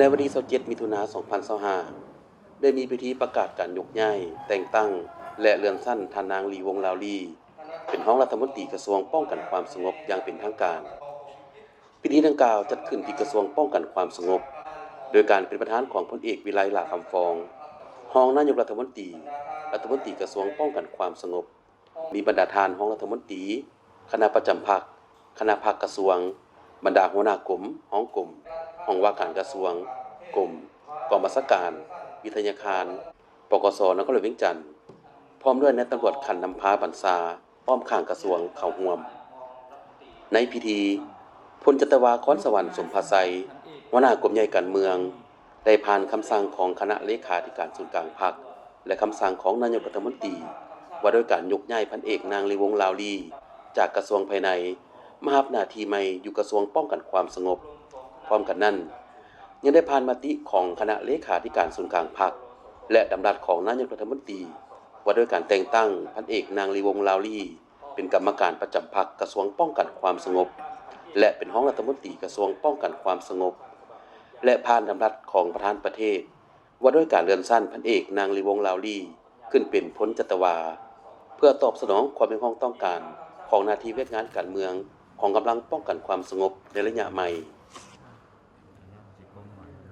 ໃນວັນທີຊາວເຈັດ ມິຖຸນາ ສອງພັນຊາວຫ້າ ໄດ້ມີພິທີປະກາດການຍົກຍ້າຍ, ແຕ່ງຕັ້ງ ແລະ ເລື່ອນຊັ້ນທ່ານນາງ ລີ ວົງລາວລີ ເປັນຮອງລັດຖະມົນຕີກະຊວງປ້ອງກັນຄວາມສະຫງົບຢ່າງເປັນທາງການ. ພິທີດັ່ງກ່າວຈັດຂຶ້ນທີ່ກະຊວງປ້ອງກັນຄວາມສະຫງົບ ໂດຍການເປັນປະທານຂອງພົນເອກ ວິໄລ ຫຼ້າຄຳຟອງ ຮອງນາຍົກລັດຖະມົນຕີ, ລັດຖະມົນຕີກະຊວງປ້ອງກັນຄວາມສະຫງົບ, ມີບັນດາທ່ານຮອງລັດຖະມົນຕີ, ຄະນະປະຈຳພັກ, ຄະນະພັກກະຊວງ, ບັນດາຫົວໜ້າກົມ, ຮອງກົມ, ຫ້ອງວ່າການກະຊວງ, ກົມ, ກອງບັນຊາການ, ວິທະຍາຄານ ປກສ ນະຄອນຫຼວງວຽງຈັນ ພ້ອມດ້ວຍນາຍຕຳຫຼວດຂັ້ນນຳພາບັນຊາ ອ້ອມຂ້າງກະຊວງເຂົ້າຮ່ວມ. ໃນພິທີ, ພົນຈັດຕະວາ ຄອນສະຫວັນ ສົມພາໄຊ ຫົວໜ້າກົມໃຫຍ່ການເມືອງ ໄດ້ຜ່ານຄຳສັ່ງຂອງຄະນະເລຂາທິການສູນກາງພັກ ແລະ ຄຳສັ່ງຂອງນາຍົກລັດຖະມົນຕີ ວ່າດ້ວຍການຍົກຍ້າຍພັນເອກ ນາງ ລີ ວົງລາວລີ ຈາກກະຊວງພາຍໃນ ມາຮັບໜ້າທີ່ໃໝ່ຢູ່ກະຊວງປ້ອງກັນຄວາມສະຫງົບ. ພ້ອມກັນນັ້ນ, ຍັງໄດ້ຜ່ານມະຕິຂອງຄະນະເລຂາທິການສູນກາງພັກ ແລະ ດຳລັດຂອງນາຍົກລັດຖະມົນຕີ ວ່າດ້ວຍການແຕ່ງຕັ້ງພັນເອກ ນາງ ລີ ວົງລາວລີ ເປັນກຳມະການປະຈຳພັກກະຊວງປ້ອງກັນຄວາມສະຫງົບ ແລະ ເປັນຮອງລັດຖະມົນຕີກະຊວງປ້ອງກັນຄວາມສະຫງົບ ແລະ ຜ່ານດຳລັດຂອງປະທານປະເທດ ວ່າດ້ວຍການເລື່ອນຊັ້ນພັນເອກ ນາງ ລີ ວົງລາວລີ ຂຶ້ນເປັນພົນຈັດຕະວາ ເພື່ອຕອບສະໜອງຄວາມຮຽກຮ້ອງຕ້ອງການຂອງໜ້າທີ່ວຽກງານການເມືອງຂອງກຳລັງປ້ອງກັນຄວາມສະຫງົບໃນໄລຍະໃໝ່.